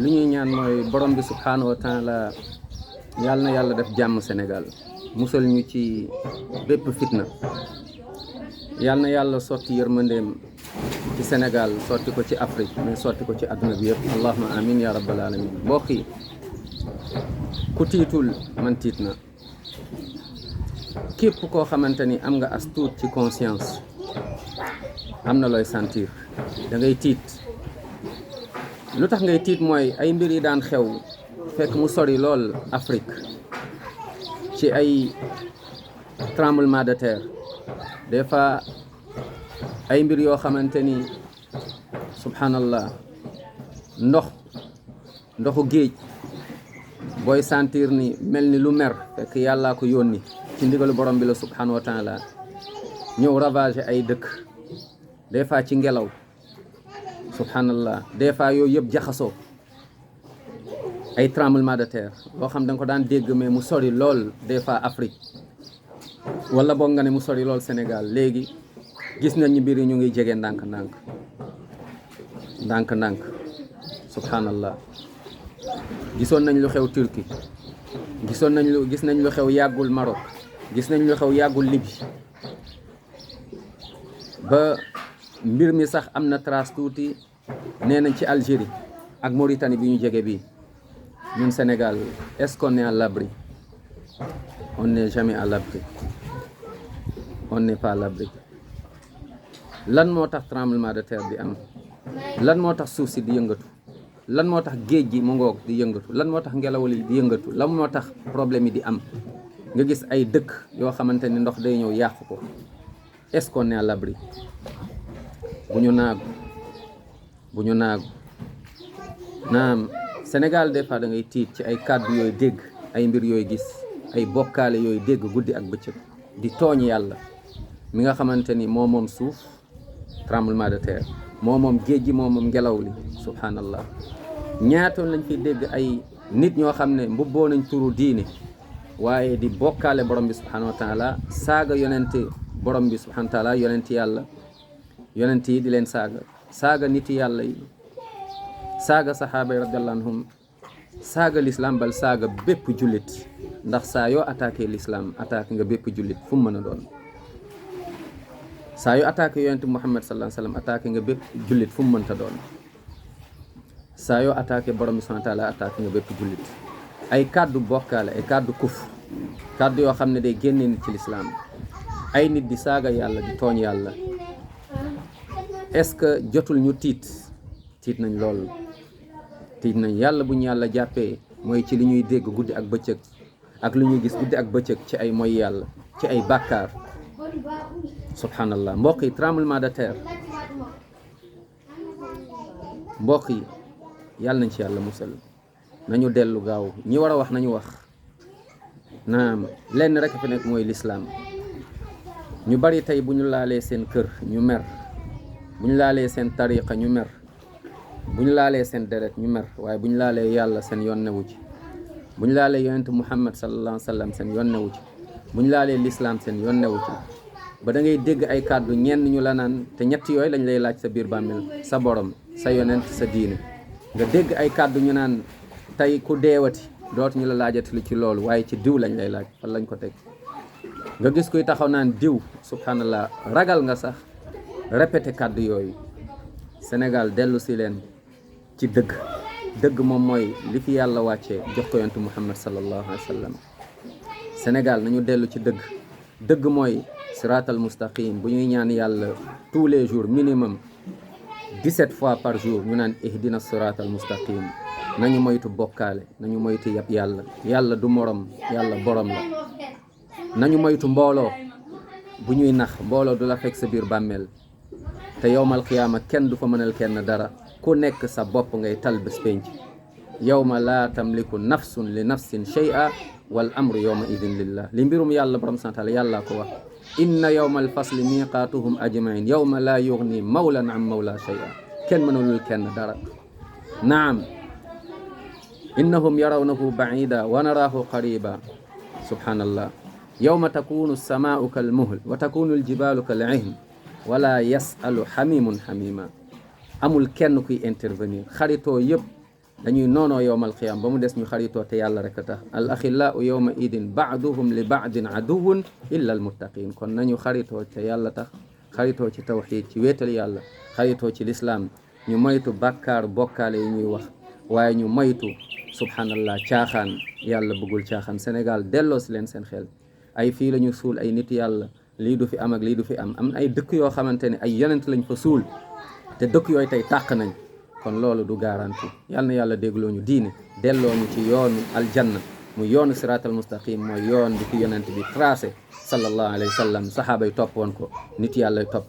li ñuy ñaan mooy borom bi subhanahu wa taala yàlla na yàlla def jàmm Sénégal musal ñu ci bépp fitna yàlla na yàlla sotti yërmandeem ci Sénégal sotti ko ci Afrique mais sotti ko ci àdduna bi yëpp allahumma amin ya rabbal alamin mbokk yi ku tiitul man tiit na képp koo xamante ni am nga as tuut ci conscience am na looy sentir da ngay tiit lu tax ngay tiit mooy ay mbir yi daan xew fekk mu sori lool Afrique ci ay tremblement de terre des fois ay mbir yoo xamante ni subhanallah ndoxu géej booy sentir ni mel ni lu mer fekk yàllaa ko yónni ci ndigalu borom bi la subhanahu wa taala ñëw ravager ay dëkk des fois ci ngelaw subhanallah des fois yooyu yëpp jaxasoo ay tremblement de terre loo xam da nga ko daan dégg mais mu sori lool des fois Afrique wala boog nga ne mu sori lool Sénégal léegi gis nañ ñu mbir yi ñu ngi jege ndànk subhanallah gisoon nañ lu xew Turquie gis nañ lu xew yàggul Maroc gis nañ lu xew yàggul Libye ba mbir mi sax am na trace tuuti nee nañ ci Algérie ak Mauritanie bi ñu jege bii ñun Sénégal est-ce qu'on est à l'abri? On n'est jamais à l'abri, on n'est pas à l'abri. lan moo tax tremblement de terre bi am lan moo tax suuf si di yëngatu lan moo tax géej gi mu ngoog di yëngatu lan moo tax ngelaw li di yëngatu lan moo tax problème yi di am nga gis ay dëkk yoo xamante ni ndox day ñëw yàqu ko est-ce qu'on est à l'abri? bu ñu naagu naam Sénégal des fois da ngay tiit ci ay kàddu yooyu dégg ay mbir yooyu gis ay bokkaale yooyu dégg guddi ak bëccëg di tooñ yàlla mi nga xamante ni moo moom suuf tremblement de terre moo moom géej gi moo moom ngelaw li subhanallah ñaatoon lañ fi dégg ay nit ñoo xam ne mbubboo nañ turu diine waaye di bokkaale borom bi subhanahu wa taala saaga yonente borom bi subhanahu wa taala yonent yi di leen saaga niti yàlla yi saaga saxaaba yi radiyallahu anhum saaga l'islam bal saaga bépp jullit ndax saa yoo attaqué l'islam attaqué nga bépp jullit fu mu mën a doon saa yoo attaqué yonent Muhammad sallallahu alayhi wa sallam attaqué nga bépp jullit fu mu mënta doon saa yoo attaqué borom bi subhanahu wa taala attaqué nga bépp jullit ay kàddu bokkaale ay kàddu kufr kàddu yoo xam ne day génne nit ci l'islam ay nit di saaga yàlla di tooñ yàlla est-ce que jotul ñu tiit nañ lool tiit nañ yàlla bu ñu yàlla jàppee mooy ci li ñuy dégg guddi ak bëccëg ak li ñuy gis guddi ak bëccëg ci ay moy yàlla ci ay bàkkaar subhanallah mbokk yi tremblement de terre mbokk yi yàlla nañ ci yàlla musal nañu dellu gaaw ñi war a wax nañu wax naam lenn rek fi nekk mooy l'islam ñu bari tey bu ñu laalee seen kër ñu mer bu ñu laalee seen tariqa ñu mer bu ñu laalee seen deret ñu mer waaye bu ñu laalee yàlla seen yoon newu ci bu ñu laalee yonent Muhammad sallallahu alayhi wa sallam seen yoon newu ci bu ñu laalee l'islam seen yoon newu ci ba da ngay dégg ay kàddu ñenn ñu la naan te ñett yooyu lañ lay laaj sa biir bàmmeel sa borom sa yonent sa diine nga dégg ay kàddu ñu naan tey ku deewati dootuñu la laajati lu ci loolu waaye ci diw lañ lay laaj fan lañ ko teg nga gis kuy taxaw naan diw subhanallah ragal nga sax répété kàddu yooyu Sénégal dellu si leen ci dëgg moom mooy li fi yàlla wàccee jox ko yonent Muhammad sallallahu alayhi wa sallam Sénégal nañu dellu ci dëgg mooy siratal mustaqim bu ñuy ñaan yàlla tous les jours minimum 17 fois par jour ñu naan ihdina siratal mustaqim nañu moytu bokkaale nañu moytu yab yàlla du morom yàlla borom la nañu moytu mbooloo bu ñuy nax mbooloo du la fekk sa biir bàmmeel te yowmal qiyaama kenn du fa mënal kenn dara ku nekk sa bopp ngay tal bés penc yawma laa tamliku nafsun li nafsin shay'a wal amru yawma idin lillah li mbirum yàlla borom sant yàlla ko wax inna yawmal fasli miqaatuhum ajmain yawma laa yughni mawlan an mawla shay'a kenn mënalul kenn dara naam innahum yarawnahu ba'ida wa naraahu qariba subhanallah yawma takunu as-samaa'u kal muhl wa takunu al-jibaalu kal 'ihn wala yasalu xamimun xamima amul kenn kuy intervenir xaritoo yëpp dañuy noonoo yowmal qiyaam ba mu des ñu xaritoo te yàlla rek a tax al axillaau yowma idin baaduhum li baadin aduwun illa al muttaqin kon nañu xaritoo te yàlla tax xaritoo ci tawxiid ci wéetal yàlla xaritoo ci lislaam ñu moytu bàkkaar bokkaale yi ñuy wax waaye ñu moytu subhanallah caaxaan yàlla bëggul caaxaan Sénégal delloo si leen seen xel ay fii la ñu suul ay nit yàlla lii du fi am ak lii du fi am ay dëkk yoo xamante ne ay yonent lañ fa suul te dëkk yooyu tey tàq nañ kon loolu du garanti yal na yàlla dégloo ñu diine delloo ñu ci yoonu aljanna mu yoonu siraatal mustaqim mooy yoon bi fi yonent bi tracé sallallahu alayhi wa sallam sahaaba yi toppoon ko nit yàlla topp